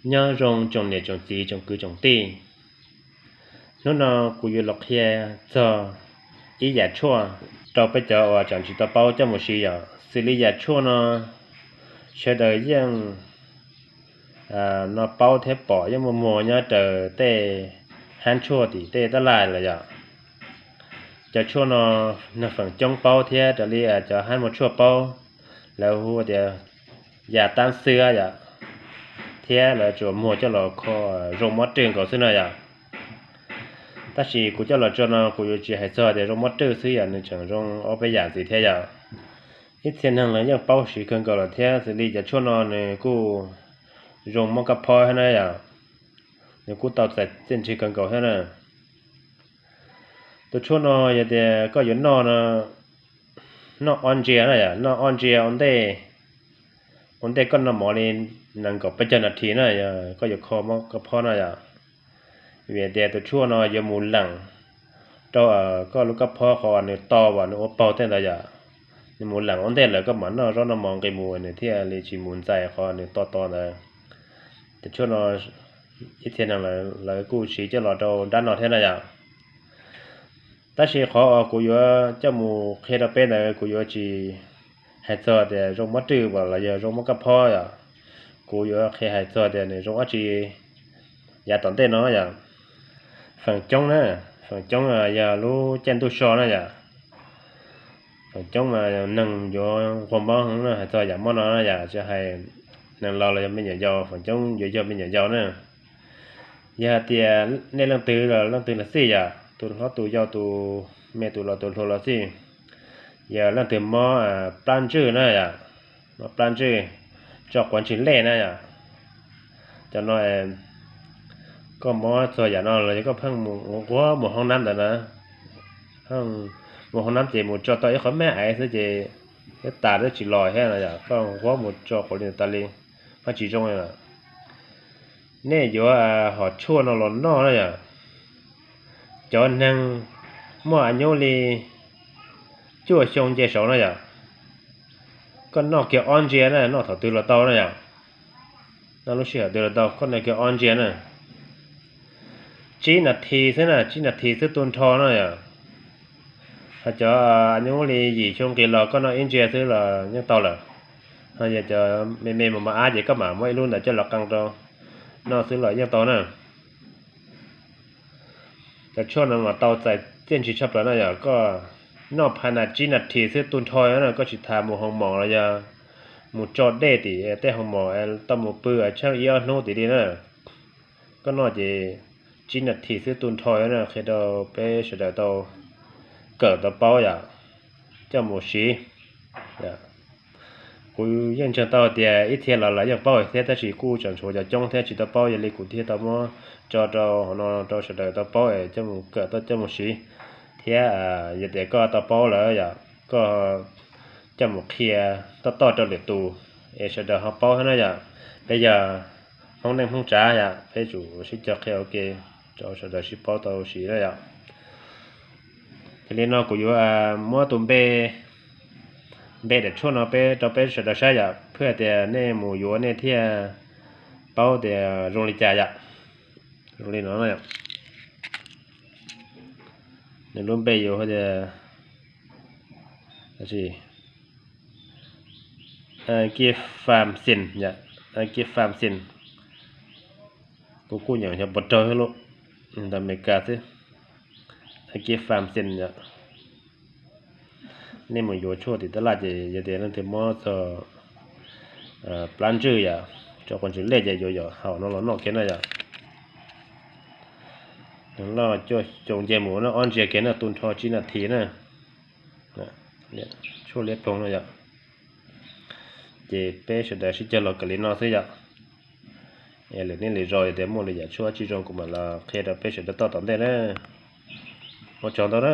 Nyob zoo tsoom niam tsoom txiv tsoom kwv tsoom tij, hnub no kuv yuav los qhia txog ib yam tshuaj rau peb cov uas tseem tsis tau paub coj mus siv yom. Xws li yam tshuaj no sawv daws yeej no paub thiab pom yeej muaj muag nyob raws tej hab tshuaj tim tej tab laj lawm yom. Cov tshuaj no neeg feem coob paub thiab raws li cov hab muag tshuaj paub, lawv hu tias yas tab xwb yom, thiab lawv tsuas muag coj los kho zoo mob rwj nkaus xwb no yom. Tab sis kuv coj los tso no kuv yuav tsis hais txog tias zoo mob rwj xwb yom, nws tseem zoo ob peb yam ntxiv thiab yom. Ib txhia neeg lawv yeej paub siv kawg nkaus lawm thiab, xws li cov tshuaj no nws kuj zoo mob kab phob thiab na yom, nws kuj tau txais txiaj ntsig kawg nkaus thiab na. Tus tshuaj no yog tias koj yuav noj no, noj ob ntsia na yom, noj ob ntsia ua ntej, ua ntej koj noj mov li nees nkaum peb caug nas this na yog koj yuav kho mob kab phob na yom. Vim tias tus tshuaj no yuav mus leem rau koj lub kab phob qhov nws to uas nws ua paug tej ntawd yom. Nws mus leem ua ntej lawm koj mam noj zaub noj mov nqis mus nws thiaj li tsis mus ntxais qhov nws to to ntawd. Tus tshuaj no ib txhia neeg lawv kuj siv coj los rau nrab no thiab na yom. Tab sis qhov uas kuv yuav coj mus qhia rau peb ntawd kuv yuav tsis hais txog tias zoo mob rwj los yog zoo mob kab phob yom. Kuv yuav qhia hais txog tias nws zoo dab tsi yav tom ntej no yom. Feem coob na, feem coob yog lub caij ntuj so na yom. Feem coob mas neeg yuav nquag mob heev na, hais txog yam mob no na yom, tsis hais neeg laus los yog me nyuam yaus, feem coob yuav yog me nyuam yaus na. Yog hais tias nej leej twg los leej twg los xij yom, tus hlob tus yau tus me tus laus tus hluas los xij, yog leej twg mob plab ntswj na yom, mob plab ntswj, tso quav ntsis lej na yom. Cov no koj mob txog yam no los yog koj pheej mus nquag mus hoob nab ntawd na, mus hoob nab ces mus tso tau ib qhov me aiv xwb ces thiab tas twb tsis los thiab no yom, koj nquag mus tso quav li tas li, pheej tsis zoo li. Nej yuav hom tshuaj no los noj na yom. Cov neeg muaj a nyuj li cuaj xyoo nce saud na yom, koj noj kiag ob ntsia na, noj thaum twg los tau na yom. Noj lub sij hawm twg los tau, koj noj kiag ob ntsia na. Tsib nas this xwb na, tsib nas this xwb tu nrho na yom. Ho cov a nyuj li yim xyoo nqis los koj noj ib ntsia xwb los yeej tau lawm. Ho yog cov me me mus mos ab ces koj mam muab ib lub ntawd coj los qee rau noj xwb los yeej tau na. Cov tshuaj no mas tau txais txiaj ntsig tshaj plaws na yom, koj noj phaj nas tsib nas this xwb tu nrho na, koj tsis tas mus hoo mom los yog mus tso dej tim tej hoo mom tau mus pw tsheej ib ob hnub tim li na. Koj noj ces tsib nas this xwb tu nrho na, qhia rau peb sawv daws tau kawm tau paub yom, coj mus siv. Kuv yeej ntseeg tau tias ib txhia los lawv yeej paub thiab tab sis kuj tseem tshuav cov coob thiab tsis tau paub, yog li kuv thiaj tau muab tso rau hauv no rau sawv daws tau paub es coj mus kawm tau coj mus siv. Thiab yog tias koj tau paub lawm yom, koj coj mus qhia toj toj rau lwm tus es sawv daws ho paub thiab na yom. Peb yog Hmoob neej Hmoob tsav yom, peb tsum sib cog qhia ua ke rau sawv daws sib paub tau siv na yom. Ces li no kuv yuav muab tus npe, npe daim tshuaj no peb rau peb sawv daws saib yom, phwj tias nej mus yuav nej thiaj paub tias zoo li cas yom. Zoo li no, nws lub npe yuav tias Kifamxin, Kifamxin. Kuv kuj nyeem xyov puas raug thiab lauj, ntawm Amelikas xwb. Kifamxin yom. Nej mus yuav tshuaj tim tab laj ces yog tias leej twg mob txog plab ntswj yom, tso quav ntsis lej ces yuav yom, haus no los noj kiag na yom. Neeg loj cuaj xyoo nce mus na, ob ntsia kiag na, tu nrho tsib nas this na. Tshuaj liab ploog no yom. Ces peb sawv daws sib cog los kawm li no xwb yom. Lwm hnub lwm zaus yog tias muaj lwm yam tshuaj tsis zoo kuv mam los qhia rau peb sawv daws toj tom ntej na. Ua tsaug ntau na.